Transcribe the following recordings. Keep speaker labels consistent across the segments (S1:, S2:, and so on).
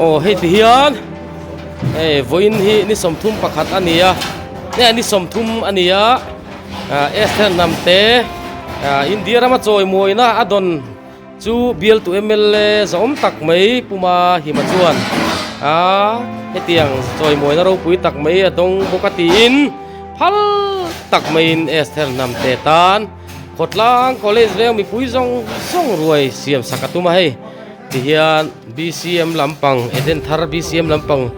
S1: Aw hei ti hian hei vawiin hi ni 31 a ni a nge ni 30 a ni a ah Esther Hnamte ah India rama chawimawina a dawn chu bialtu mla zahawm tak mai Puma Hima chuan ah hetiang chawimawina ropui tak mai a dawng bawk a tiin phal tak maiin Esther Hnamte tan Khawtlang College veng mipui zawng zawng ruai siam sak a tum a hei. Tihian BCM lampang Eden thar BCM lampang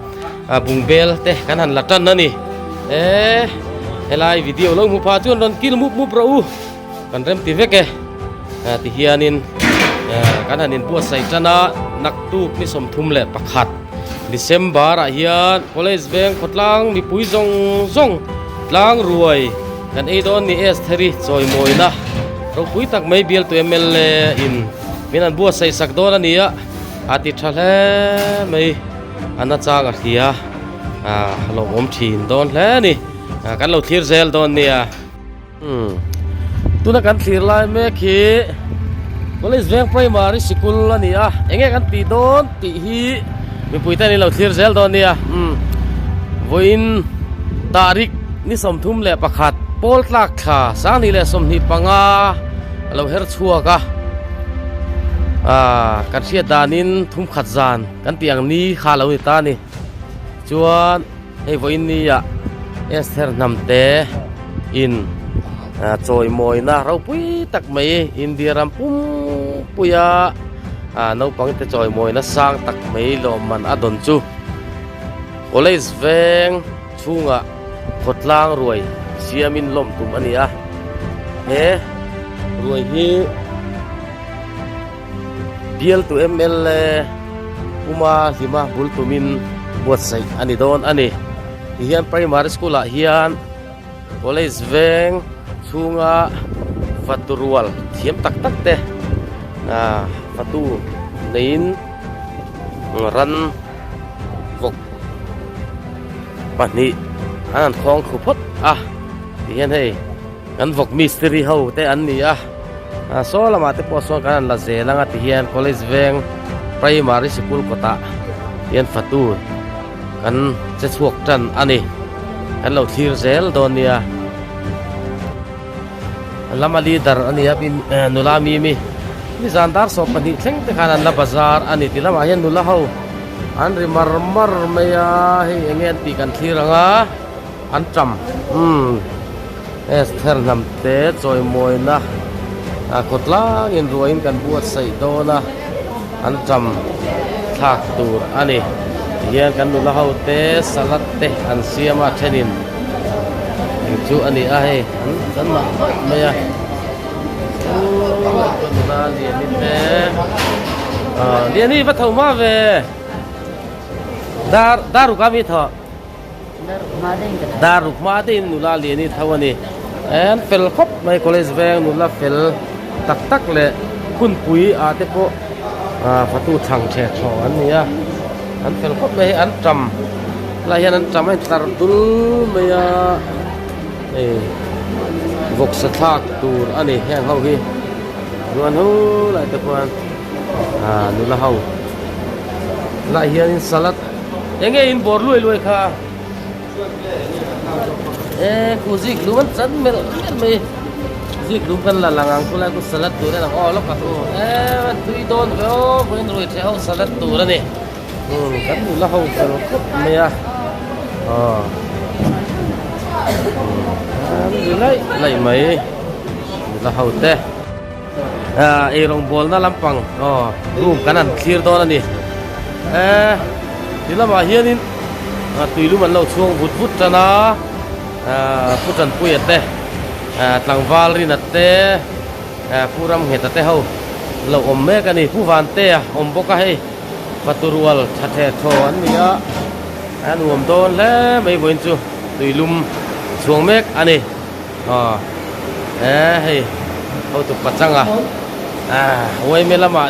S1: ah bungbel te kan han la tan a ni. Eee helai video lo hmu pha chuan rawn kil mup mup rawh u kan rem ti vek e. Ah tihianin ah kan han inbuatsaih tan a naktuk ni 31 December ah hian college veng khawtlang mipui zawng zawng tlang ruai kan ei dawn ni Estheri chawimawina ropui tak mai bialtu mla in Min an buatsaih sak dawn a ni a, a ti tha hle mai, a na chang a hria, a lawmawm thin dawn hle a ni, kan lo thlir zel dawn nia. Umm tuna kan thlir lai mek hi College Veng Primary Sikul a ni a, enge kan tih dawn tih hi mipui ten in lo thlir zel dawn nia, umm vawiin tarik ni 31 pawl tlak thla 2025 a lo her chhuak a aaa kan hriat danin thum khat zan kan tih ang ni kha a lo ni ta a ni chuan hei vawiin ni ah Esther Hnamte in ah chawimawina ropui tak mai India ram pum puia ah naupang te chawimawina sang tak mai lawmman a dawn chu college veng chhungah khawtlang ruai siamin lawm tum a ni a he ruai hi bialtu mla Puma Hlima bul tumin buatsaih a ni dawn a ni tihian primary school ah hian college veng chhunga fatu rual thiam tak tak te ah fatu neiin ran vawk pahnih an han khawng thlu phawt a tihian hei kan vawk mistiri ho te an ni a ah saw lamah te pawh sawn kan han la zel ang a tihian college veng primary sikul kawtah hian fatu kan che chhuak tan a ni kan lo thlir zel dawn nia lama leader a ni a nula mimi nizan dar 12 thleng te khan an la bazar a ni ti lamah hian nula ho an ri mar mar mai a hei eng nge an tih kan thlir ang a an tam umm Esther hnam te chawimawina a khawtlangin ruahin kan buatsaih dawn a an tam thlak tur a ni tihian kan nula ho te salad te an siam a thenin eng chu a ni a hei an kan mah mah mai a uuh nula liani te ah liani va tho hma ve dar dar ruk a mi thaw dar ruk hma te in nula liani tho a ni an fel khawp mai college veng nula fel tak tak leh hunpui ah te pawh ah fatu chhang theh thaw an ni a an fel khawp mai hei an tam helai hian an tam a intlar dul mai a hei vawksa thlak tur a ni heng ho hi chuan hu lai te khuan ah nula ho helai hianin salad eng nge in bawr luai luai kha e khu zik lum an chan melh melh mai zik lum kan la lang ang khulai khu salad tur a lang aw lawk a khu e tui dawn ve aw vawiin ruai ṭheh ho salad tur a ni umm kan nula ho fel khawp mai a aw an ri laih laih mai nula ho te ah eirawng bawlna lampang aw room kan han thlir dawn a ni e ti lamah hianin ah tuilum an lo chhuang vut vut tan a ah pu tanpuia te ah tlangval rina te ah pu ramngheta te ho lo awm mek a ni pu vantea awm bawk a hei fatu rual tha the thaw an ni a a nuam dawn hle mai vawiin chu tuilum chhuang mek a ni. Aw he hei hotu pachanga ah uaime lamah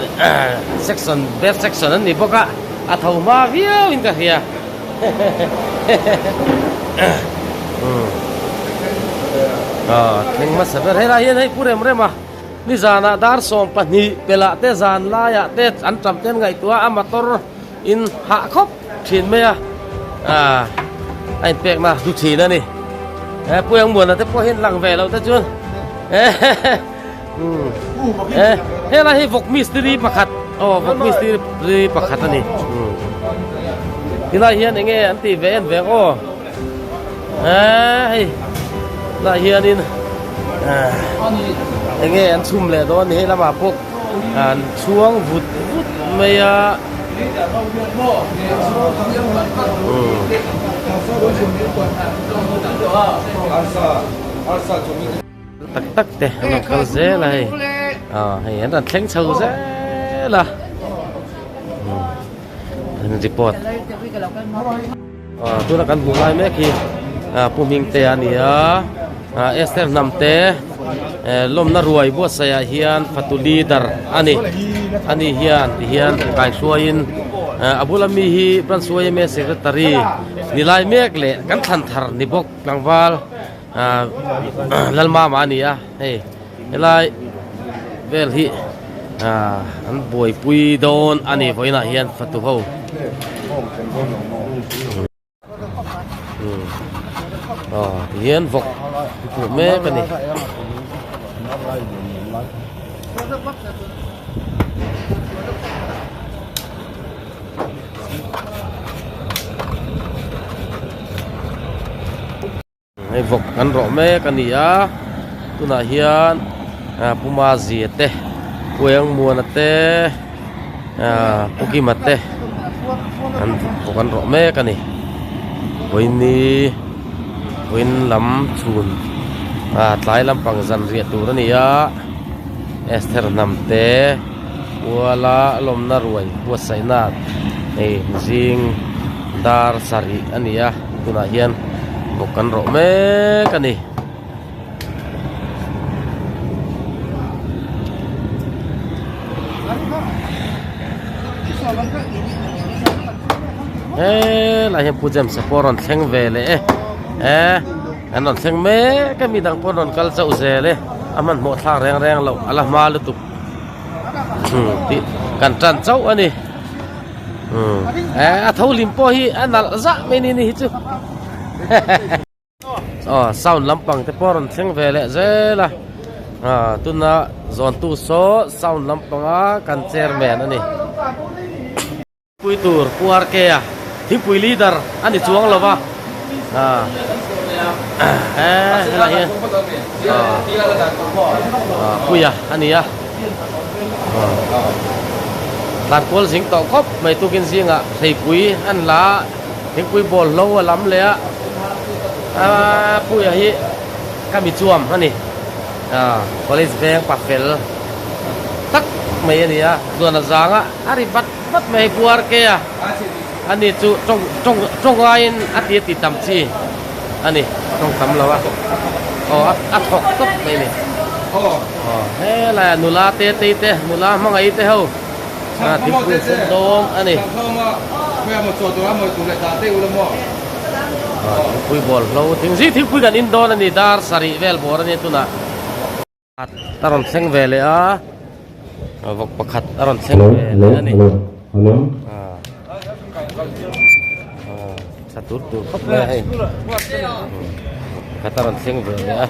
S1: section best section an ni bawk a a tho hma viau in ka hria umm aw thleng hmasa ber helai hian hei pu rem rem a nizanah dar 12 pelh ah te zan laiah te an tam te an ngaihtuah a a motor. In hah khawp thin mai a, ah a inpekna hlu thin a ni. He Pu Engmuana te pawh hian lang ve loh te chuan he helai hi vawk mistiri pakhat aw vawk mistiri pakhat a ni. Tilai hian enge an tih ve en ve ang aw. Hei tunah hianin enge an chhum leh dawn a ni hei lamah pawh an chhuang vut vut mai a. Tak tak te an rawn kal zel a hei hei an rawn thleng chho zel a report. Tuna kan hmuh lai mek hi Pu Hmingtea a ni a, Esther Hnamte lawmna ruai buatsaih ah hian fatu leader a ni. Ani hian ti hian kaihruaiin a bula mi hi Branch yma Secretary ni lai mek leh kan thlan thar ni bawk tlangval Lalmama a ni a, hei helai vel hi an buaipui dawn a ni vawiinah hian fatu ho. Aw tihian vawk hmuh mek a ni. Hei vawk kan rawh mek a ni a tunah hian ah Puma zia te Puengmuana te ah Pukima te an vawk an rawh mek a ni vawiini vawiin lam chhun ah tlai lampang zan riah tur a ni a Esther hnam te Kuala lawmna ruai buatsaihna hei zing dar sarih a ni a tunah hian bawk kan rawh mek a ni. Helai hian Pu James-a pawh a rawn thleng ve leh e eh an rawn thleng mek a midang pawh an rawn kal chauh zel e a hmanhmawh thlak reng reng loh a la hma lutuk. Tih kan tan chauh a ni eh a tho hlim pawh hi a nalh zah mai ni ni hi chu aw sound lampang te pawh a rawn thleng ve leh zel a ah tuna zawntu saw sound lampanga kan chairman a ni. Pui tur Pu RK a thingpui leader a ni chuang lo va ah helai hi ah puia a ni a tlankual zing tawh khawp mai tukin zingah hleipui an la a thingpui ball hlo a lam leh a ah puia hi ka mi chuam a ni ah college veng pa fel tak mai a ni a zuan a zang a a ri vat. Vat mai puar ke a ani chu tawng tawng tawng aiin a ti a ti tam chi a ni tawng tam lo a aw a thawk tawp mai a ni aw helai ah nula te tei te nula hmangaih te ho a thingpui an sem dawn a ni thingpui bawl hlo thingzi thingpui kan in dawn a ni dar sarih vel bawr a ni tunah. A rawn thleng ve leh a vawk pakhat a rawn thleng ve leh a ni tha tur tur khawp mai a hei pakhat a rawn thleng ve leh a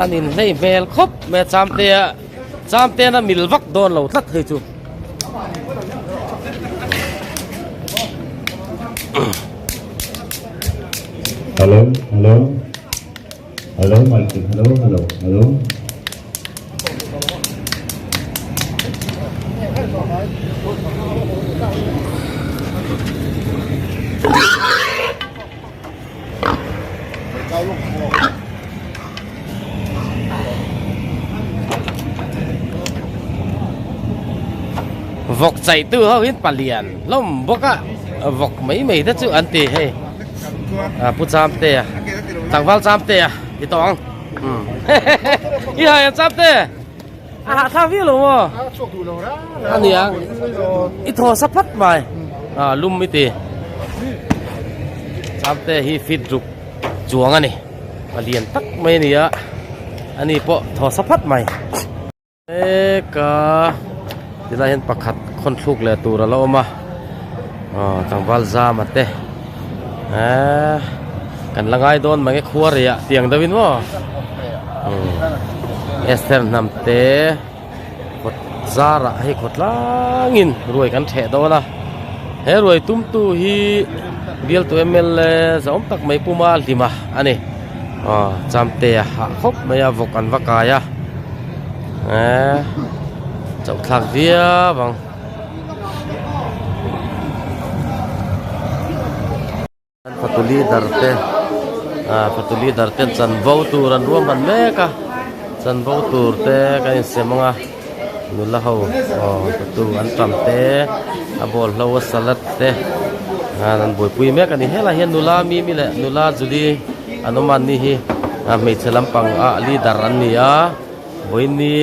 S1: an inhlei hmel khawp mai a chamtea chamtean a mil vak dawn lo tlat hei chu.
S2: Hello hello. Hello mic hello hello hello.
S1: Vawk chaitu ho hi palian hlawm bawk a vawk mai mai te chu an ti hei. À, pu Chamte a tlangval Chamte a ti tawh ang i hai ang Chamte a hah thlak viau lo maw a ni ang i thaw sa phat mai à lum i ti Chamte hi fit ruk chuang a ni a lian tak mai a ni a ani pawh thaw sa phat mai. Mek a tilai hian pakhat khawn thluk leh tur a la awm a. Aw tlangval zama te eee kan la ngai dawn mange khua rei ah tiang deuh in maw Esther hnam te kawt zarah hei kawt tlangin ruai kan theh dawn a he ruai tum tu hi bialtu mla zahawm tak mai puma hlima a ni aw chamte a hah khawp mai a vawk an va kai a eee chauh thlak viau ang. An fatu leader te ah fatu leader ten chanvo tur an ruahman mek a chanvo tur te kan insem ang a nula ho aw fatu an tam te a bawlhlo a salad te ah an buaipui mek a ni helaiah hian nula mimi leh nula julie an awm a an ni hi ah hmeichhe lampang ah leader an ni a. Vawiini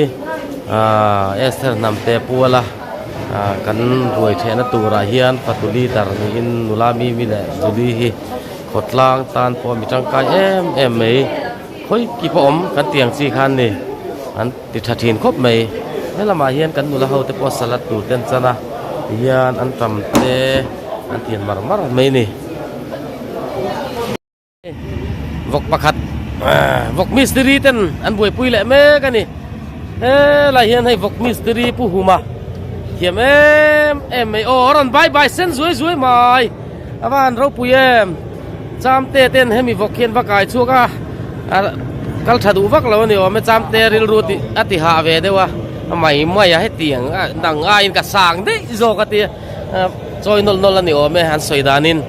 S1: ah Esther hnamte puala ah kan ruai thehna turah hian fatu leader niin nula Mimi leh Julie hi khawtlang tan pawh mi tangkai em em mai khawi ki pawh awm kan tih ang chi khan ni an ti tha thin khawp mai helamah hian kan nula ho te pawh salad tur te an chan a tihian an tam te an thian mar mar mai a ni. Vawk pakhat vawk mistiri ten an buaipui leh mek a ni helai hian hei vawk mistiri pu huma thiam em em mai aw a rawn bye bye sen zuai zuai mai a va han ropui em chamte ten hemi vawk hian va kai chhuak a kal tha duh vak lo a ni awm e chamte rilru a ti hah ve deuh a mai mai a hetiang dang aiin ka sang daih zawk a tia. Chawi nawlh nawlh a ni awm e an sawi danin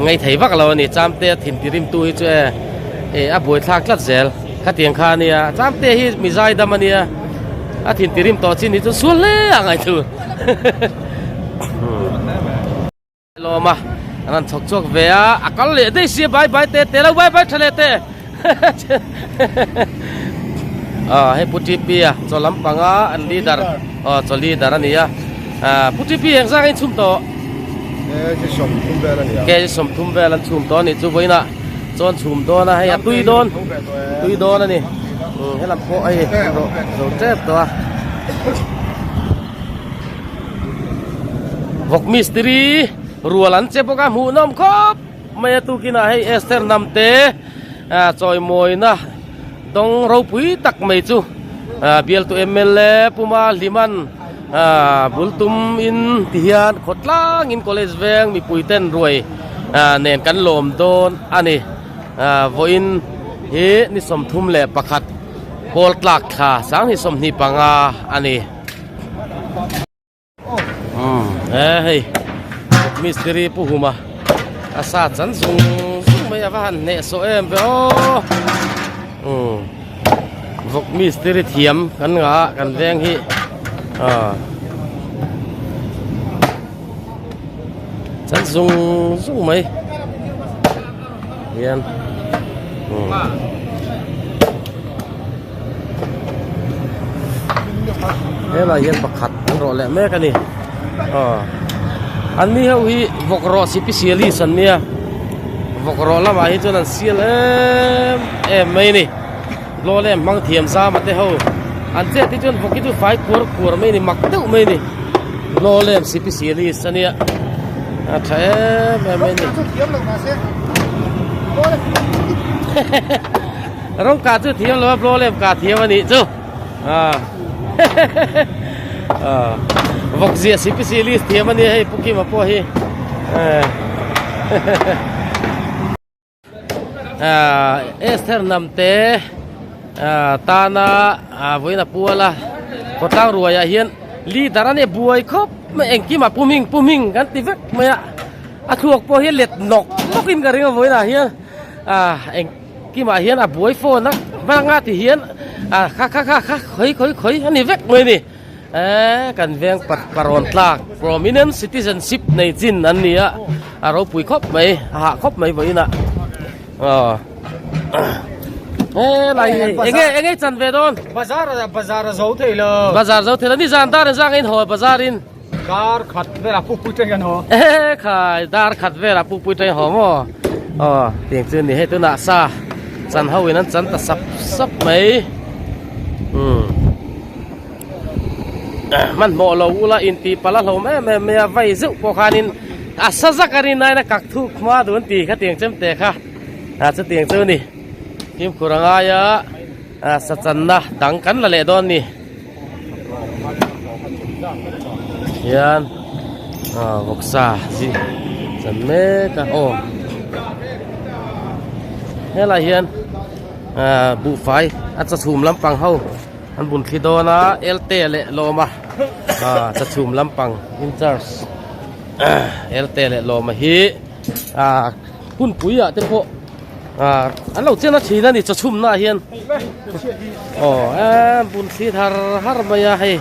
S1: ngei thei vak lo a ni Chamte a thin ti rimtu hi chu e eh a buai thlak tlat zel khatiang kha a nia Chamte hi mi zai dam a nia a thin ti rim tawh chin hi chu sual hle a ngaih thu lawm a an han chhawk chhuak ve a a kal leh daih sia bai bai te te lo bai bai tha leh te. Aw hei Pu TP a chaw lampanga an leader aw chaw leader a ni a ah Pu TP eng zang a inchhum tawh
S3: KG 30 vel a ni a
S1: KG 30 vel an chhum tawh a nih chu vawiinah chaw an chhum dawn a hei a tui dawn tui dawn a ni helam pawh hei zo tep tawh a vawk mistiri rual an che bawk a hmuhnawm khawp mai a tukinah hei Esther Hnamte ah chawimawina dawng ropui tak mai chu ah bialtu mla puma hliman ah bul tum in ti hian khawtlang in college veng mipui ten ruai ah nen kan lawm dawn a ni ah vawiin hi ni 31 pawl tlak thla 2025 a ni. Umm hei mistiri pu huma a sa chan zung zung mai a va han hneh sawh em ve aw umm vawk mistiri thiam kan ngah a kan veng hi aw chan zung zung mai hian umm. Helai hian pakhat an rawh leh mek a ni aw an ni ho hi vawk rawh sipisialis an nia vawk rawh lamah hi chuan an sial em em mai a ni law lem hmang thiam zama te ho an chet hi chuan vawk hi chu fai kuar kuar mai a ni mak deuh mai a ni law lem sipisialis a nia a tha em em mai a ni. Rawng kah chu thiam lo a blow lem kah thiam a nih chu vawk zia cpc list thiam a nia hei pu Kima pawh hi Esther Namte tana vawiin a pual a khawtlang ruaiah hian leader a nia buai khawp mai engkimah pu hming pu hming kan ti vek mai a a thluak pawh hi let nawk nawkin ka ring a vawiinah hian ah eng kimah hian a buai phone a hmanga ti hian ah kha kha kha kha khawi khawi khawi a ni vek mai a ni eee kan veng pa parawn tlak prominent citizenship nei chin an ni a a ropui khawp mai a hah khawp mai vawiin ah aw helai hi enge enge chan ve dawn
S3: bazar bazar a zo thei lo
S1: bazar zo thei lo ni zan dar zang in haw bazar in
S3: Dar khat velah pukpui teng hian haw.
S1: Ehe khai dar khat velah pukpui teng haw maw. Aw tiang chu ni hei tunah sa chan ho in an chan ta sap sap mai. Umm. Hmanhmawh lo ula intih palh a hlawm em em mai a, vai zeuh pawh khanin a sa zak a rin aiin a kak thuk hma duh an ti kha tiang chem te kha ah chutiang chu a ni. Fimkhur a ngai a, ah sa channa dang kan la leh dawn a ni. Hian ah vawksa zih chan mek a aw helaiah hian ah buhfai a chawchhum lampang ho. An bun thli dawn a elte leh lawma ah chachhum lampang in charge elte leh lawma hi ah hunpui ah te pawh ah an lo chen a thin a ni chachhum na ah hian aw emm bun thli har har mai a hei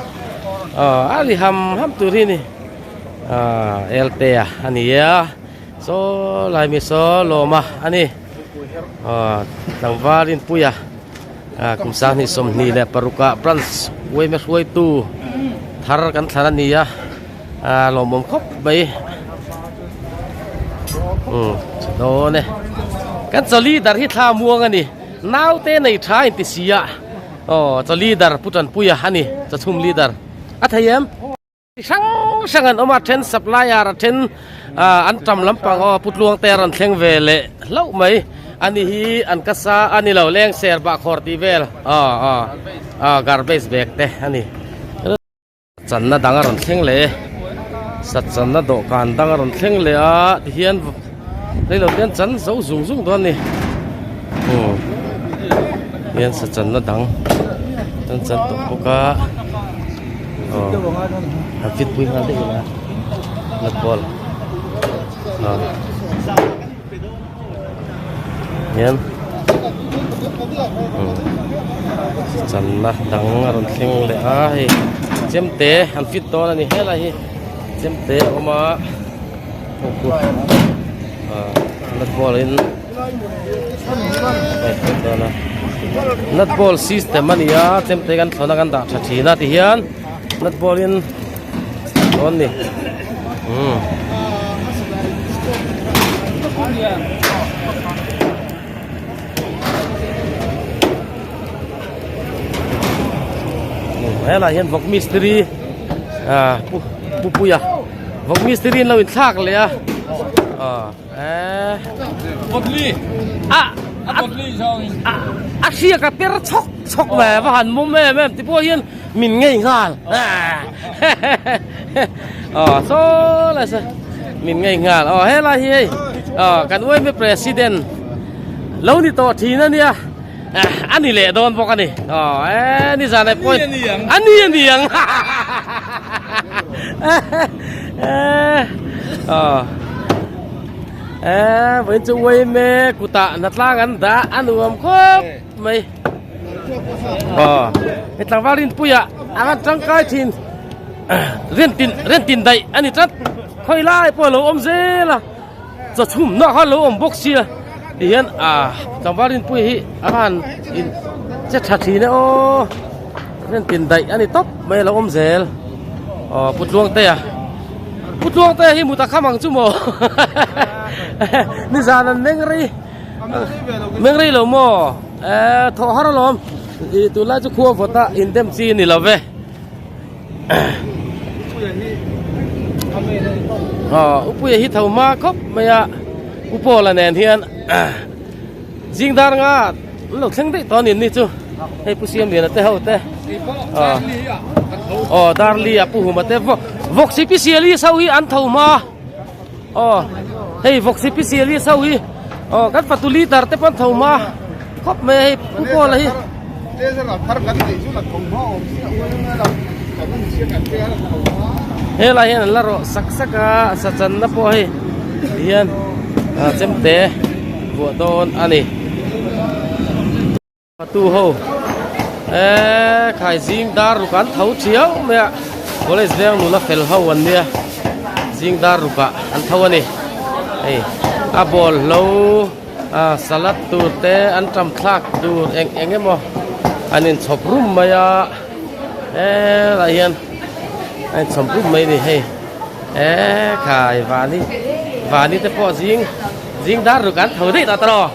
S1: aw a ri ham ham tur hi a ni ah elte a ani a saw lai mi saw lawma a ni aw tlangval inpuia. Ah kum 2026 ah branch uaime hruaitu thar kan thlan a ni a ah lawmawm khawp mai umm chhe dawn e kan chaw leader hi thla muang a ni naute nei tha inti si a aw chaw leader pu Tanpuia a ni chaw chhum leader a thei em. Chi hrang hrang an awm a, then supplier a then ah an tam lampang aw pu tluang te a rawn thleng ve leh hlauh mai a ni hi an ka sa a ni lo leng ser bah khawr tih vel aw aw aw garbage bag te a ni channa dang a rawn thleng leh e sat channa dawhkan dang a rawn thleng leh a tihian reilo te an chan zo zung zung dawn a ni umm hian sa channa dang an chan tawh bawk a. Aw a fit pui nghal daih ila nut ball aw hian channa dang a rawn thleng leh a hei chemte an fit dawn a ni helai hi chemte a awm a nut ball in fit dawn a nut ball system a ni a chemte kan thlawna kan dah tha thin a tihian nut ball in dawn ni umm. Helai hian vawk mistiri ah pu pu puia vawk mistiri an lo inthlak leh a ah eh a a hriak a per chhawk chhawk ve va han mum em em ti pawh hian min ngei nghal aw saw lai saw min ngei nghal aw helai hi hei aw kan uaime president lo ni tawh thin a nia. A ni leh dawn bawk a ni. Aw e ni zan ai pawh a ni a ni ang. Aw e vawiin chu uai mek kutah hnatlang an dah a nuam khawp mai. Aw he tlangval rinpuia a han tangkai thin rintin rintin daih a ni tlat khawi lai pawh a lo awm zel a. Chaw chhum nak a lo awm bawk sia ti hian ah tlangval rinpui hi a han in che tha thin e aw rin tin daih a ni tawp mai a lo awm zel aw pu tluangtea pu tluangtea hi mut a kham ang chu maw nizan an meng rei meng rei lo maw eh thawh har alawm ih tunlai chu khua vawt a indem chi a ni lo ve. Aw upuia hi tho hma khawp mai a u Paula nen hian zing dar nga an lo thleng daih tawh a ni ni chu hei pu Siamliana te ho te aw Darli a pu Huma te vawk sipisialis ho hi an tho hma aw hei vawk sipisialis ho hi aw kan fatu leader te pawh an tho hma khawp mai a hei pu Paula hi. Helai hian an la rawh sak sak a sa channa pawh hei tihian chemte vuah dawn a ni. Fatu ho eee khai zing dar ruk an tho thiau mai a college veng nula fel ho an nia zing dar ruk ah an tho a ni hei a bawlhlo ah salad tur te an tam thlak tur eng eng emaw an inchhawp rum mai a helai hian a inchhawp rum mai a ni hei eee khai vani vani te pawh zing zing dar ruk an tho daih ta tawh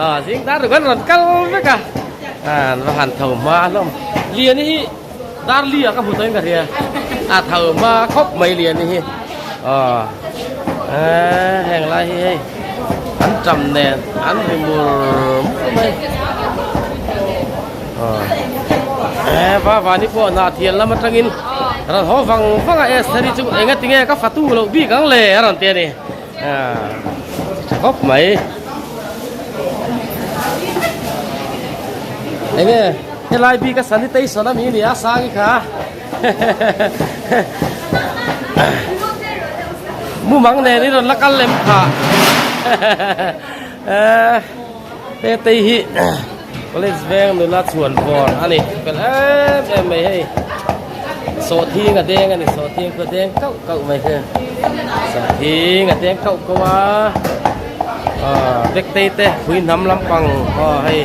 S1: aw zing dar ruk an rawn kal vek a an va han tho hma hlawm lian hi dar li ah ka hmu tawhin ka hria. A tho hma khawp mai lian hi. Aw heng lai hi hei an tam nen an ri mur mur mai. Aw va vani pawh hna thian lam atangin rawn haw vang vang a Esther hi chu engatinge ka fatu loh bik ang le a rawn ti a ni. Tha khawp mai. Enge helai bik a sanitation ami a ni a sang i kha. Mumang nen i rawn la kal lem kha. Tetei hi college veng nula chhuan vawr a ni fel em em mai hei sawhthing a deng a ni sawhthing pawh a deng kauh kauh mai hei sawhthing a deng kauh kauh a ah bektei te pui hnam lampang aw hei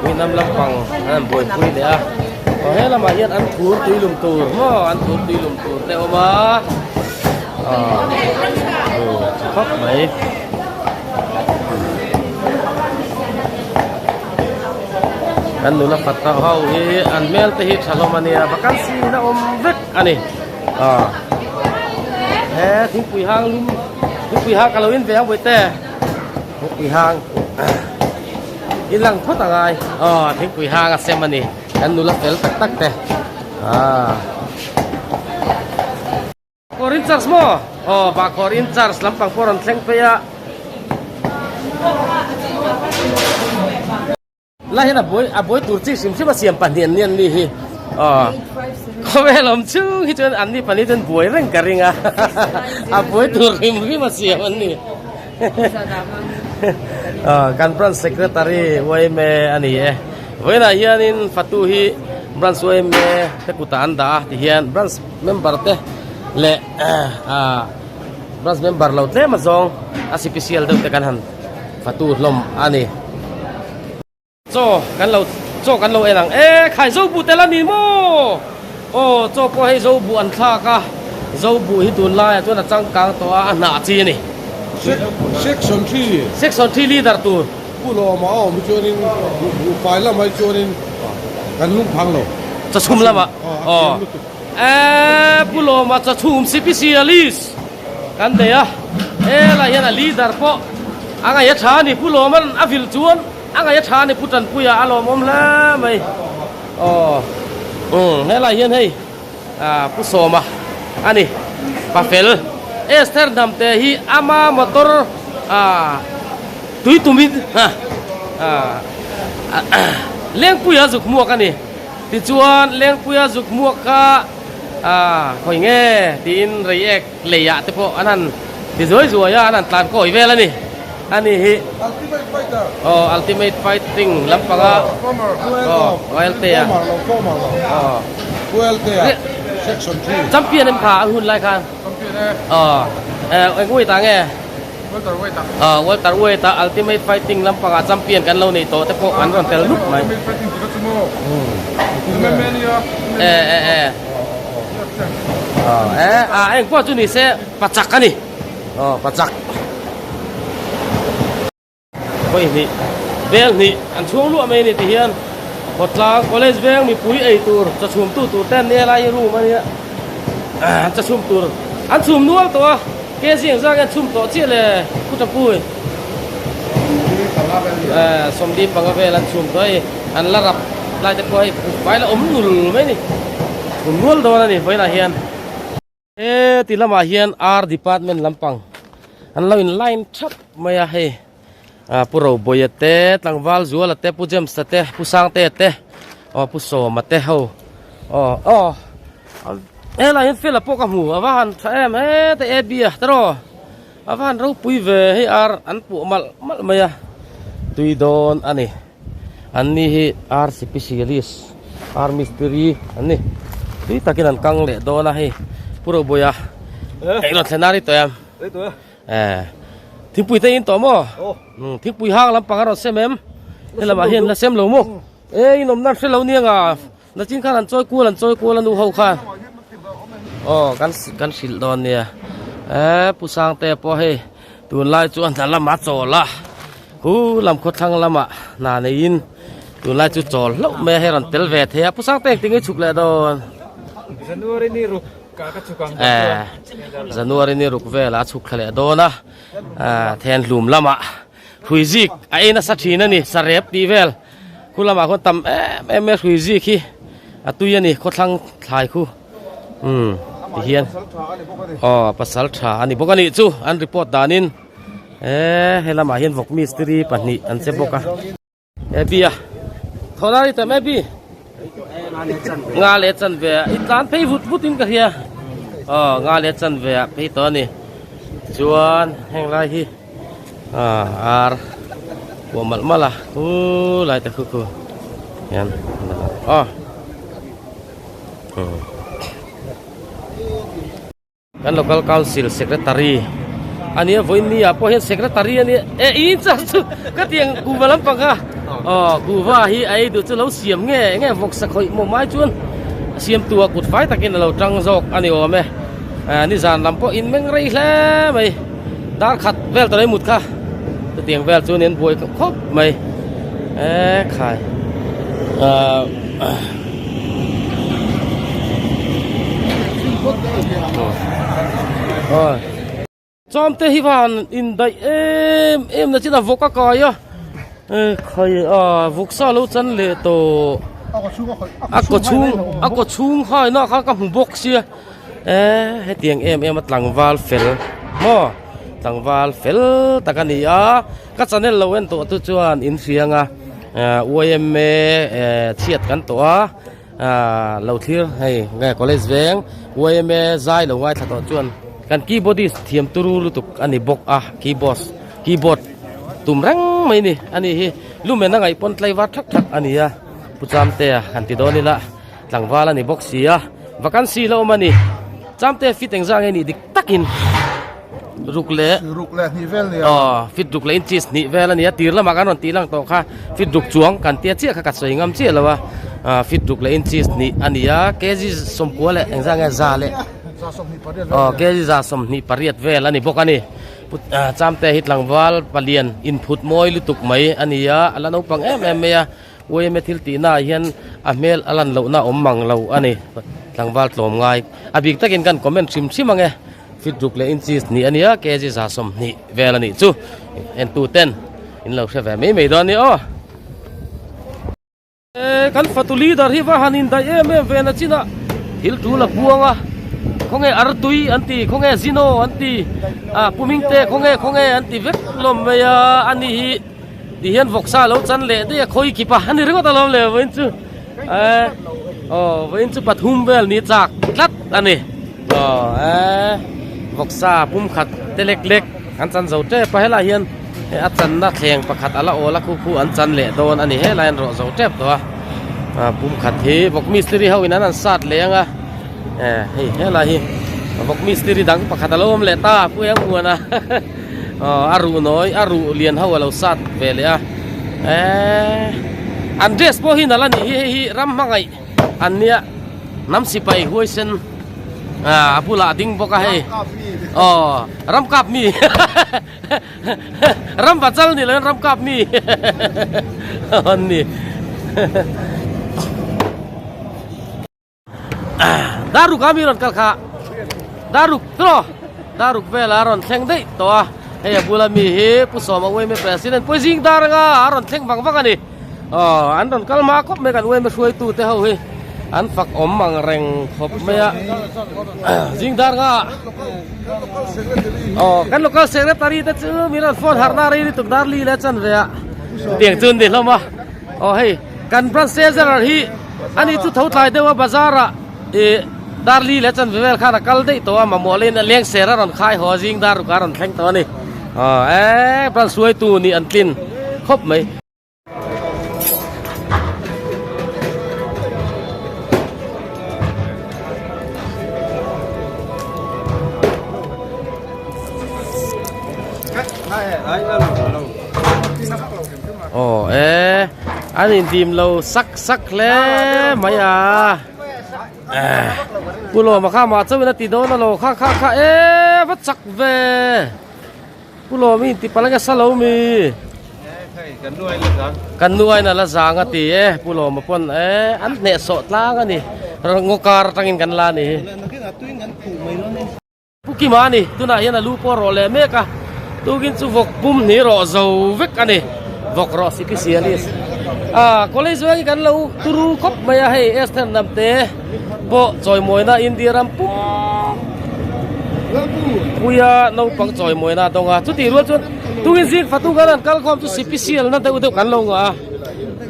S1: pui hnam lampang an han buaipui leh a aw he lamah hian an thur tui lum tur maw an thur tui lum tur te a awm a ah aw tha khawp mai. Kan nula fat tauh ho hi an hmel te hi tha hlawm a nia vacancy na awm vek a ni ah he thingpui hang lum thingpui hang ka lo in ve ang bawihte thingpui hang in lang phawt a ngai aw thingpui hang a sem a ni kan nula fel tak tak te ah. Kawr in charge maw? Aw bah kawr in charge lampang pawh rawn thleng phei a. La hian a buai a buai tur chi hrim hrim a siam pahnih an ni an ni hi. Aw khawvel awm chung hi chuan an ni pahnih chuan buai reng ka ring a. A buai tur hrim hrim a siam an ni. Aw kan branch secretary uaime a ni e. Vawiinah hianin fatu hi branch uaime te kutah an dah a tihian branch member te leh ah branch member lo tlem azawng a sipisial deuh te kan han fatu hlawm a ni. Chaw kan lo chaw kan lo en ang e khai zo buh tel a ni maw aw chaw pawh hei zo buh an thlak a zo buh hi tunlaiah chuan a changkang tawh a a hnah chi a ni.
S4: Section 3
S1: Section 3 leader tur.
S4: Pu Lawma a awm hi chuanin buhfai lamah hi chuanin kan lungphang lo.
S1: Chawchhum lamah aw. Eee Pu Lawma chawchhum sipisialis kan nei a, helai hian a leader pawh a ngaih a tha a ni. Pu Lawma'n a vil chuan a ngaih a tha a ni Pu Tanpuia a lawmawm hle mai. Aw umm helai hian hei ah Pu Sawma a ni Pafel Esther Hnamte hi ama motor ah tui tumin ah Lengpuia zuk hmuak a ni. Tichuan Lengpuia zuk hmuak kha ah khawi nge tiin reiek leiah te pawh an han ti zuai zuai a, an han tlan kawi vel a ni. A ni hi
S4: Ultimate Fighter
S1: aw Ultimate Fighting lampanga aw Royaltea aw Champion em kha a hun lai khan aw eng weight ah nge? Aw Walter Weight ah Ultimate Fighting lampangah champion kan lo nei tawh te pawh an rawn tel lup mai. E e e aw e a eng pawh chu ni se pachak a ni aw pachak. Vawi hnih bel hnih an chhuang luah mai a ni ti hian khawtlang college veng mipui ei tur chachhum tu tur te an nia lai hi room a nia an chachhum tur an chhum nual tawh a kg ang zak hian chhum tawh chiah le pu Tapui sawmli panga vel an chhum tawh a hei an la rap lai te pawh hei vai la awm nul mai a ni chhum nual dawn a ni vawiinah hian. He ti lamah hian R department lampang an lo in line thap mai a hei ah Pu Roboia te Tlangval Zuala te Pu James a te Pu Sangtea te aw Pu Sawma te ho aw aw helai hian fela pawh ka hmu a va han tha em heta A B a tiraw a va han ropui ve hei ar an puah malh malh mai a tui dawn a ni. An ni hi ar sipisialis ar mistiri an ni tui takin an kang leh dawn a hei Pu Robuaia eng rawn thlen a ri tawh em eh thingpui te in tawh maw thingpui hang lampang a rawn sem em helamah hian la sem lo maw e in awmna an hre lo nia nga Nachin khan an chawi kual an chawi kual a nu ho khan aw kan kan hrilh dawn nia eh pu sangte pawh hei tunlai chu a hna lamah a chawl a hu lam khawthlang lamah hna neiin tunlai chu chawl hlauh mai a hei rawn tel ve thei a pu sangte engtin nge chhuk leh dawn
S3: January ni ruk.
S1: Eh January ni ruk velah a chhuk thla leh dawn a ah Thenhlum lamah hrui zik a ei nasa thin a ni sarep tih vel khu lamah khuan tam em em mai hrui zik hi a tui a ni khawthlang thlai khu umm ti hian aw pasal tha a ni bawk a nih chu an report danin eh he lamah hian vawk mistiri pahnih an che bawk a. Abby a thawh lai tam Abby nga leh chan ve a i tlan phei vut vut in ka hria aw nga leh chan ve ah phei tawh a ni chuan heng lai hi ah ar kuah malh malh a khu lai te khu khu hian aw Kan local council secretary a nia vawiin ni ah pawh hian secretary a nia e i in char chu ka tiang kuhva lampang kha aw kuhva hi a ei duh chu lo siam nge enge vawksa khawih maw mai chuan a siam tu ah kut fai takin a lo tang zawk a ni awm e nizan lam pawh in meng rei hle mai dar khat vel tawh mut kha chutiang vel chu nen buai khawp mai e khai ah. Chawm te hi van indaih em em na chin a vawk a kai a khai a vawksa lo chan leh tawh a kaw chhung a kaw chhung haina kha ka hmu bawk sia eh hetiang em em a tlangval fel maw tlangval fel tak a ni a ka channel lo en tawh te chuan in hriang a yma chhiat kan tawh a. Aaa lo thlir hei nge college veng yma zai lo ngaithla tawh chuan kan keyboardist thiam turu lutuk a ni bawk a keyboard keyboard tum reng mai ni a ni hi lumen a ngaih pawn tlaivar thak thak a ni a pu chamtea han ti dawn ila tlangval a ni bawk si a vacancy la awm a ni chamtea fit engzah nge nih dik takin. Ruk leh
S4: Ruk leh hnih vel nia.
S1: Aw, fit ruk leh inches hnih vel a nia. Tir lamah kan rawn tih lang tawh kha fit ruk chuang kan tia chiah kha ka sawi ngam chiah lo a. Ah, fit ruk leh inches hnih a nia. Kg sawmkua leh engzah nge za leh.
S4: Za 28 vel.
S1: Aw, kg za 28 vel a ni bawk a ni. Put ah Chamte hi tlangval palian inphut mawi lutuk mai a nia. A la naupang em em mai a. Uaime thil tihna ah hian a hmel a lan lohna awm mang lo a ni. Tlangval tlawm ngai. A bik takin kan comment hrim hrim ang e. Fit ruk leh inches hnih a nia, kg 20 vel a nih chu. Entu ten in lo hre ve mai mai dawn a ni aw. Kan fatu leader hi va han indaih em em ve na chinah thil tul a buang a, khawnge artui an ti, khawnge zino an ti, ah pumingte khawnge khawnge an ti vek hlawm mai a, a ni hi ti hian vawksa lo chan leh daih a, khawi kip a, a ni ringawt alawm le vawiin chu eh aw vawiin chu pathum vel ni chak tlat a ni aw eh vawksa pum khat te lek lek an chan zo tep a helaiah hian a channa thleng pakhat a la awl a khu khu an chan leh dawn a ni helai an rawh zo tep tawh a ah pum khat hi vawk mistiri ho in an han sat leh ang a eh hei helai hi vawk mistiri dang pakhat a lo awm leh ta pu eng muan a. Aw a ruh nawi a ruh lian ho a lo sat ve leh a eee an dress pawh hi nalh a nih hi hei hi ram hmangaih an nia hnam sipai huaisen ah a bulah a ding bawk a hei aw ram kap mi ram vachal ni lo in ram kap mi an ni. Daruk a mi rawn kal kha Daruk tawh Daruk vela rawn thleng daih tawh a hei a bula mi hi Pu Sawma Uaime President Pawizing dar anga a rawn thleng vang vang a ni aw an rawn kal hma khawp mai kan Uaime hruaitu te ho hi an fak awm ang reng khawp mai a zing dar nga aw kan local secretary te chu mi rawn phone harh na rei lutuk dar li leh chan ve a tiang chu an ni hlawm a aw hei kan branch treasurer hi Ani chu tho tlai deuh a bazar ah ih dar li leh chanve vel khan a kal daih tawh a mamawh leh in a leng ser a rawn khai haw a zing dar ruk a rawn thleng tawh a ni aw eee branch hruaitu nih an tlin khawp mai. Aw e an indim lo sak sak hle mai a Pu Lawma kha mah chauhin a ti dawn alo kha kha kha e va chak ve Pu Lawma i inti palh ange sa lo mi kan nuain a la zang a ti e Pu Lawma pawn e an hnehsawh tlang a ni. Ngaw kar atangin kan la a ni hi. Pu Kima a ni, tunah hian a lu pawh rawh leh mek a, tukin chu vawk pum hnih rawh zo vek a ni, vawk rawh sipisialis. Ah, college veng hi kan lo turu khawp mai a, hei Esther Hnamte pawh chawimawina India ram pum puia naupang chawimawina a dawng a, chutih rual chuan tukin zing fatu kan han kal khawm chu sipisialna deuh deuh kan lo ngah a.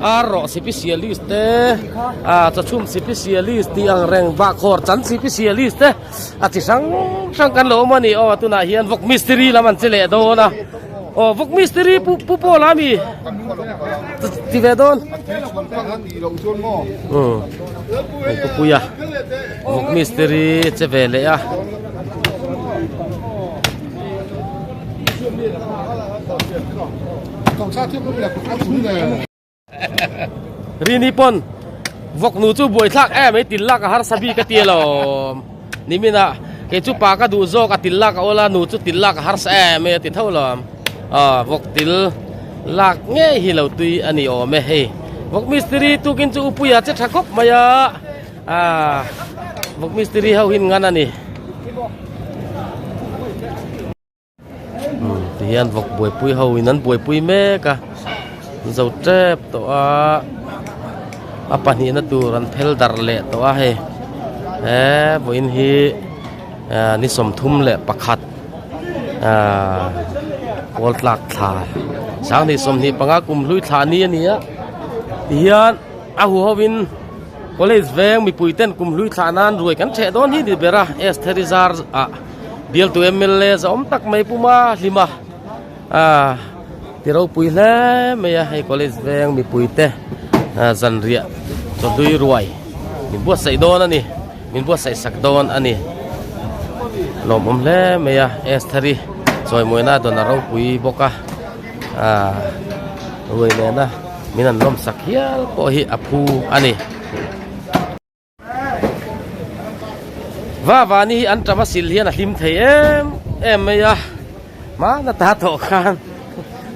S1: Ar rawh sipisialist te, ah chawchhum sipisialist tih ang reng bahkhawr chan sipisialist te a chi hrang hrang kan lo awm a ni aw tunah hian vawk mistiri lam an che leh dawn a aw vawk mistiri pu pu pawl a mi ti ve dawn um pu puia vawk mistiri che ve leh a. Rini pawn vawk nu chu buai thlak em mai til lak a harsa bik a ti alawm nimin ah kei chu pa ka duh zawk a til lak a awl a nu chu til lak a harsa em mai a ti tho alawm aw vawk til lak ngei hi lo tui a ni awm e hei vawk mistiri tukin chu upuia che tha khawp mai a ah vawk mistiri ho hin ngan a ni. Ti hian vawk buaipui ho in an buaipui mek a zo tep tawh a a pahnihna tur an phel darh leh tawh a hei he vawiin hi ah ni 31 ah pawl tlak thla sanghnih 25 kum hlui thla ni a ni a tihian a huho in college veng mipui ten kum hlui thlah nan ruai kan theh dawn hi ni ber a Estheri zar ah. Bialtu mla zawm tak mai puma hlim a ah ti ropui hle mai a hei college veng mipui te ah zanriah chawhlui ruai min buatsaih dawn a ni min buatsaih sak dawn a ni lawmawm hle mai a Estheri chawimuaina dawn a ropui bawk a ah ruai nena min an lawm sak hial pawh hi a phu a ni. Va vani hi an tam a sil hian a hlim thei em em mai a hmana ta tawh khan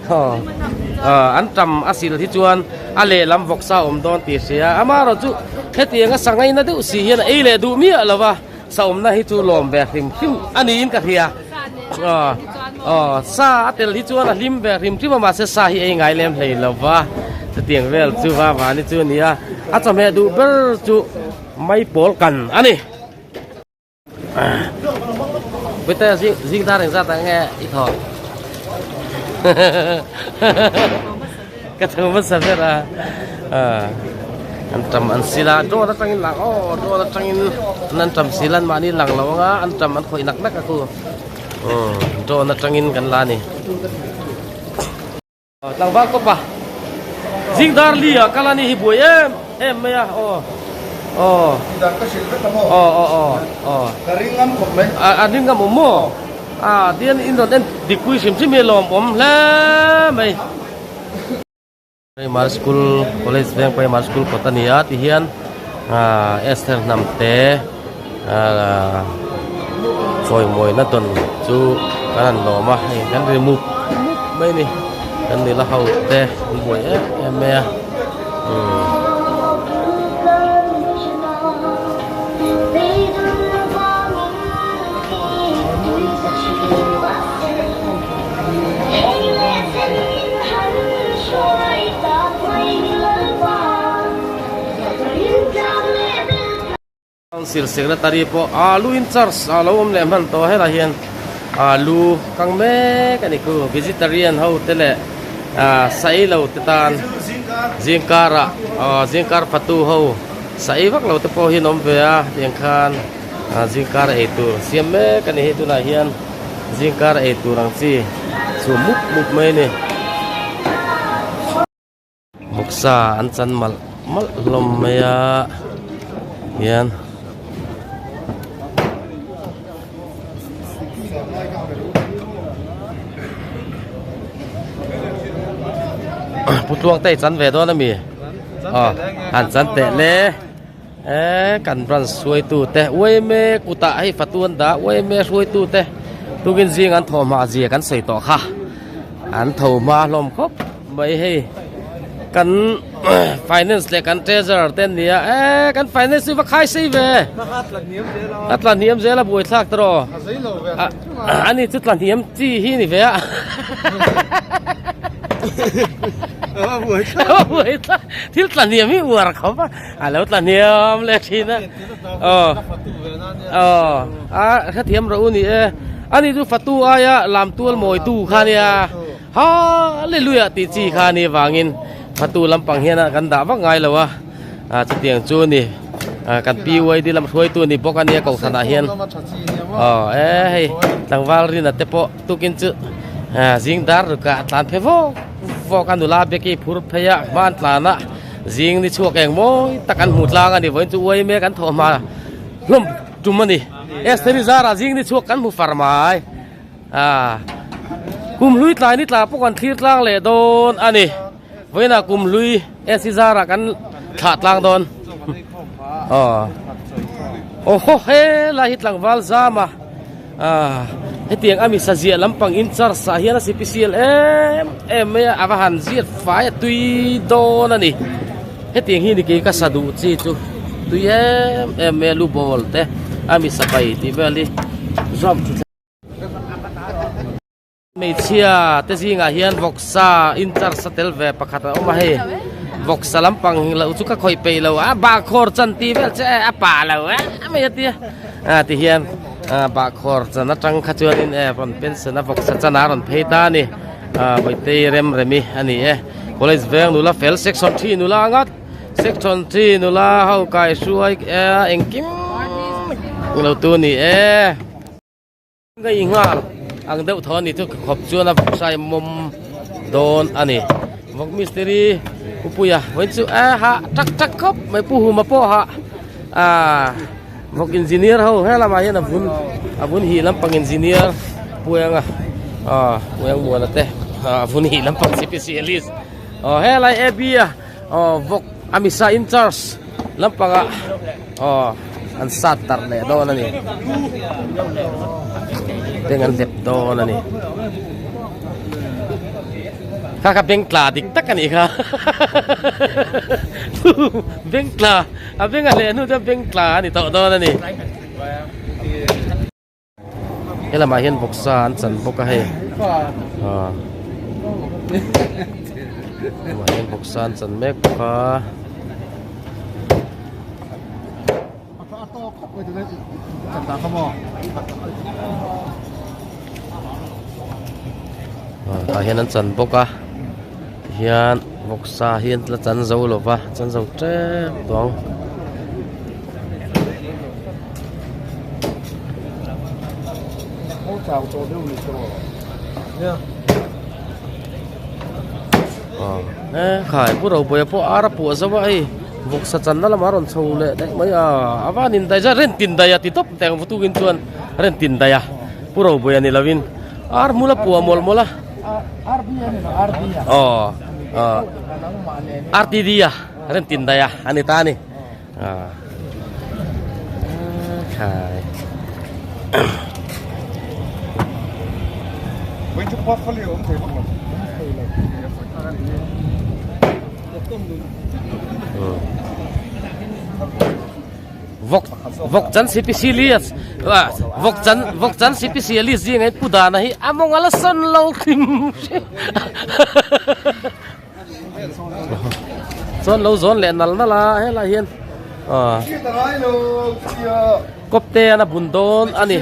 S1: aw an tam a sil hi chuan a lehlam vawksa a awm dawn tih hria amaherawh chu hetiang a sangaina deuh si hian a ei leh duh miah lo va sa awmna hi chu lawm ve hrim hrim a niin ka hria aw aw sa a tel hi chuan a hlim ve hrim hrim a mahse sa hi ei ngai lem hlei lo va chutiang vel chu va vani chu a ni a a chawhmeh duh ber chu mai pawl kan a ni Vete zing zing dar engzat ah nge i thaw ka tho hmasa ber a an tam an sil a drone atangin lang aw drone atangin an tam sil an mahni lang lo anga an tam an khawih nak nak a khu drone atangin kan la a ni. Tlangval kawpa zing dar li ah kal a ni hi buai em em mai a aw aw
S4: Dan ka hrilh vek a maw?
S1: Aw aw aw aw
S4: Ka ring ngam khawp mai.
S1: A a ring ngam awm maw? A tian in rawn en dik pui hrim hrim hi a lawm awm hle mai. Primary school college veng primary school kawt a ni a ti hian ah Esther Hnamte ah chawimawina dawn chu kan han lawm a hei kan ri mup mup mai a ni kan nila ho te an buai em em mai a umm. Council secretary pawh alu in charge a lo awm leh hman tawh helai hian alu kang mek a ni khu vegetarian ho te leh ah sa ei lo te tan zingkar ah aw zingkar fatu ho sa ei vak lo te pawh hi an awm ve a tiang khan ah zingkar ei tur siam mek a ni hei tunah hian zingkar ei tur ang chi chu mup mup mai a ni. Vawksa an chan malh malh hlawm mai a hian Pu Tluang te i chan ve dawn ami aw han chan teh le e kan branch hruaitu te uaime kutah hei fatu an dah uaime hruaitu te tukin zing an thawhhma zia kan sawi tawh kha an tho hma hlawm khawp. Mai hei Kan finance leh kan treasurer te an ni a e kan finance chu va khai sei ve a tla hniam zel a buai thlak ta rawh ani chu tla hniam chi hi ni ve a buai thlak thil tla hniam hi uar khawp a a lo tla hniam leh thin a aw aw a hrethiam rawh u ni e ani chu fatu aia lam tual mawitu kha nia. Hallelujah tih chi kha a nih vangin fatu lampang hian a kan dah vak ngai lo a ah chutiang chu a ni ah kan PYD lam hruaitu a ni bawk a nia kohhranah hian aw e hei tlangval rina te pawh tukin chu ah zing dar rukah a tlan phei vawk vawk a nula beki phur phei a hma an tlan a zing ni chhuak eng mawi tak an hmu tlang a ni vawiin chu uai mek an thawh hma hlawm tum a ni Esther-i zarah zing ni chhuak kan hmu far mai. Ah kum hlui tlai ni tla pawh kan thlir tlang leh dawn a ni vawiinah kum hlui AC zarah kan thlah tlang dawn aw aw haw helai hi tlangval zam a ah hetiang a misa ziah lampang in charge ah hian a sipisial em em mai a a va han ziat fai a tui dawn a ni hetiang hi ni kei ka sa duh chi chu tui em em mai a lu bawl te a misa pai tih vel hi zawm chu. Hmeichhia te zingah hian vawksa in charge a tel ve pakhat a awm a hei vawksa lampang loh chu ka khawih peih lo a bahkhawr chan tih vel che a pa lo a mai a tia a ti hian a bahkhawr chan atang kha chuanin e rawn pension a vawksa chan a rawn phei ta a ni a Vawitei Remremi a ni e college veng nula fel section thi nula ngat section thi nula ho kai hruai engkim lo tu a ni e. Ngei nghal ang deuh thaw a ni chu khawp chuan a vawksai mawm dawn a ni vawk mistiri pupuia vawiin chu a hah tak tak khawp mai pu huma pawh hah ah vawk engineer ho he lamah hian a vun a vun hih lampang engineer puianga ah puiang muana te a vun hih lampang specialist aw helai a b a aw vawk a misa in charge lampanga aw an sat darh leh dawn a ni beng an hlep dawn a ni kha kha beng tla dik tak a nih kha beng tla a beng a hleh hnu chuan beng tla a ni tawh dawn a ni. He lamah hian vawksa an chan bawk a hei aw lamah hian vawksa an chan mek bawk a. Tah hian an chan bawk a tihian vawksa hi an la chan zo lo va chan zo tep tawh ang. Khai pu Ropuia pawh ar a puah zo a hei vawksa channa lamah a rawn chho leh daih mai a a van in daih zat ren tin daih a ti tawp teh ang vutukin chuan ren tin daih a pu Ropuia ni lovin ar hmul a puah mawlh mawlh a aw RTD a ren tin daih a a ni ta a ni. Vawk vawk chan sipisilis vawk chan vawk chan sipisialis zingah hian pu dana hi a mawng a la sawn lo hrim hrim. Chuan lo zawn leh nal nal a helai hian aw kawpte an a bun dawn a ni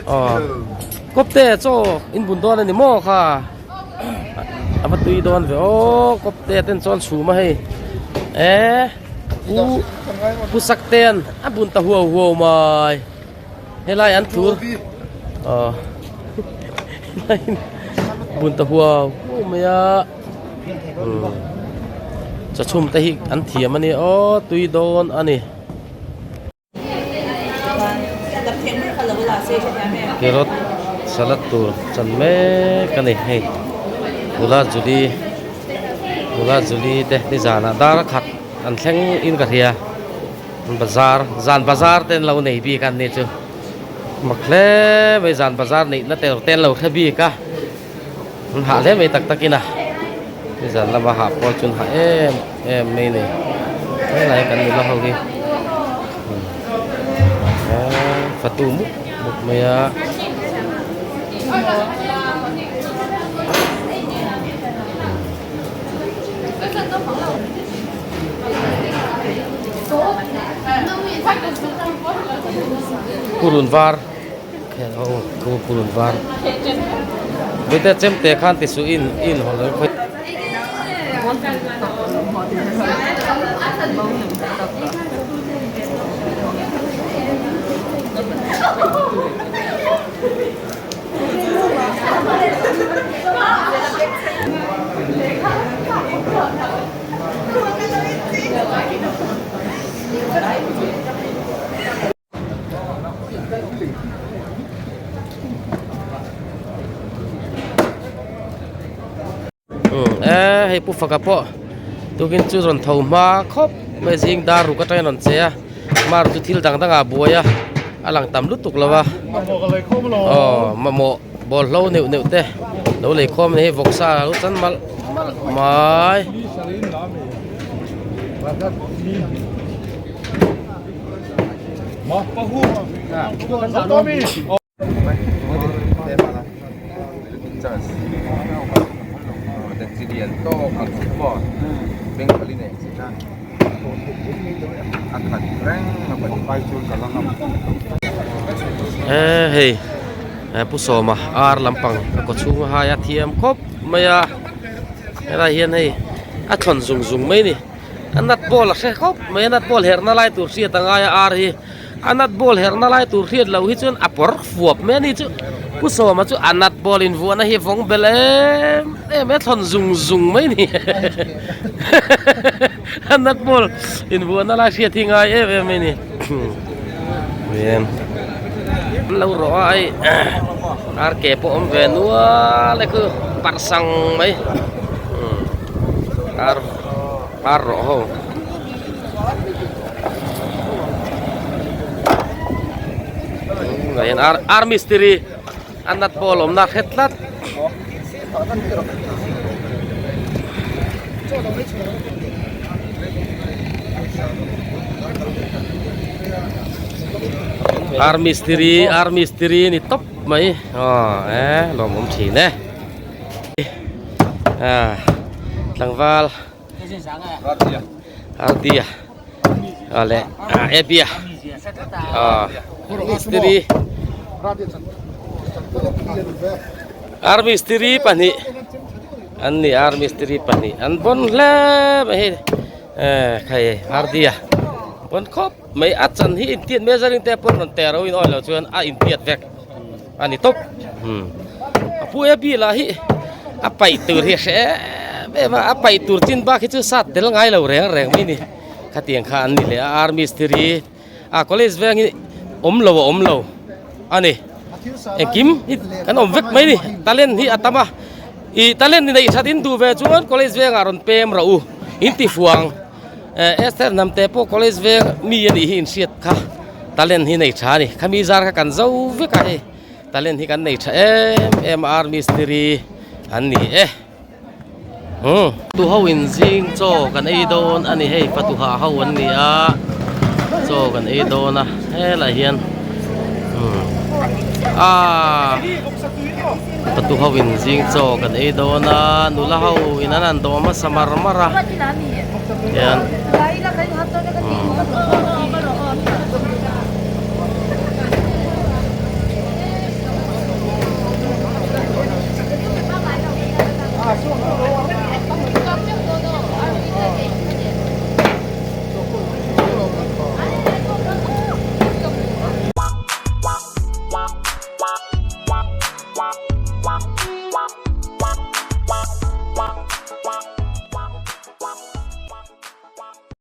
S1: aw kawpte chaw in bun dawn a ni maw kha a va tui dawn ve aw kawpte ten chuan chhum a hei e pu pu saktean a bun ta huau huau mai. Helai an thur aw helai bun ta huau huau mai a chawchhum te hi an thiam a ni aw tui dawn a ni. Carrot salad tur chan mek a ni hei nula Julie nula Julie te nizanah dar khat an thleng in ka hria. Bazar zan bazar te an lo nei bik a ni chu mak hle mai zan bazar neih na tur te an lo hre bik a an hah hle mai tak tak in a. Nizan lama hah pawh chuan hah em em mai a ni helai kan nula ho hi aaa fatu mup mup mai a. Purun var purun var mite chemte khan ti suh in in haw lo khawi Eee hei pu faka pawh tukin chu rawn tho hma khawp mai zing dar ruk atangin rawn che a mar chu thil dang dangah a buai a a lang tam lutuk lo a aw mamawh bawlhlo neuh neuh te lo lei khawm a ni hei vawksa a lo chan malh malh mai. Eee hei pu sawma ar lampang a kaw chhung a hai a thiam khawp mai a helai hian hei a thlawn zung zung mai a ni a nut ball a hre khawp mai a nut ball herhna lai tur hriat a ngai a ar hi. A nut ball herhna lai tur hriat loh hi chuan a pawr fuap mai a ni chu Pu Sawma chu a nut ball invuahna hi vawng bel em em e thlawn zung zung mai a ni a nut ball invuahna lai hriat hi ngai em em mai a ni em an lo rawh a hei ar ke pawh awm ve nual e khu parh sang mai ar ar rawh ho. Tunah hian ar ar mistiri a nut ball awmna a hre tlat. Ar mistiri ar mistiri ni tawp mai aw e lawmawm thin e ah tlangval. Ardia a leh Abia mistiri ar mistiri pahnih an ni ar mistiri pahnih an bawn hle mai hei khai Ardia bawn khawp mai a chan hi intiat measuring te pawh rawn ter lo in awih loh chuan a intiat vek. A ni tawp a pu Abby lah hi a paih tur hi a hre em em a a paih tur chin bak hi chu sat tel ngai lo reng reng mai a ni khatiang kha an ni leh a army mistiri a college veng hi awm lo a awm lo a ni engkim hi kan awm vek mai a ni talent hi a tam a ih talent neih that in duh ve chuan college vengah rawn pem rawh u in ti fuang. Esther Hnamte pawh college veng mi a nih hi inhriat kha talent hi nei tha a ni khami zar kha kan zo vek a hei talent hi kan nei tha em em a ar mistiri an ni e umm tu ho in zing chaw kan ei dawn a ni hei fatuha ho an ni a chaw kan ei dawn a helaiah hian umm aaa Fatu ho in zing chaw kan ei dawn a nula ho in an han dawm hmasa mar mar a. Hian umm.